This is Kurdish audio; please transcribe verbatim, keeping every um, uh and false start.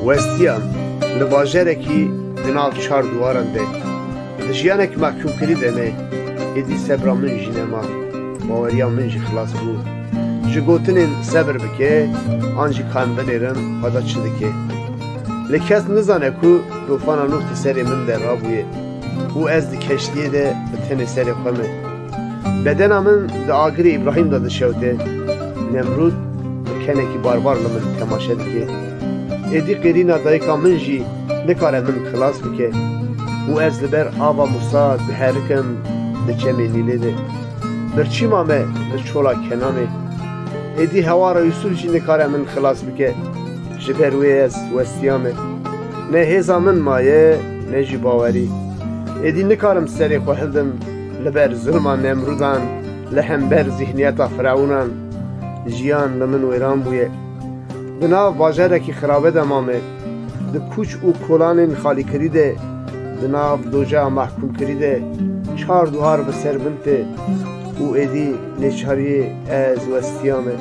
Westiyam li bajarekî di nav çar diwaran de, di jiyanek mehkûmkirî de me, êdî sebra min jî nema, baweriya min jî xilas bû. Ji gotinên sebir bike, an jî kan binêrin xwe da çi dike. Lê kes nizane ku dofana Nûh di serê min de rabûye û ez di keştiyê de bi tenê serê xwe me. Bedena min di agirê Îbrahîm de dişewite. Nemrûd bi kenekî barbar li min temaşe dike. Êdî qêrîna dayika min jî nikare min xilas bike û ez li ber ava Mûsa diherikim di çemê Nîlê de. Birçîma me li çola Kenanê. Êdî hewara Yûsuf jî nikare min xilas bike. Ji ber wê ez westiya me. Ne hêza min maye, ne jî bawerî. Êdî nikarim serê xwe hildim li ber zulma Nemrûdan, li hember zîhniyeta Firawûnan. Jiyan li min wêran bûye. Di nav bajarekî xirabe de mame. Di kûç û kolanên xalîkirî de, di nav dojeha mehkûmkirî de çar duhar bi ser min tê û êdî nêçariyê ez westiya me.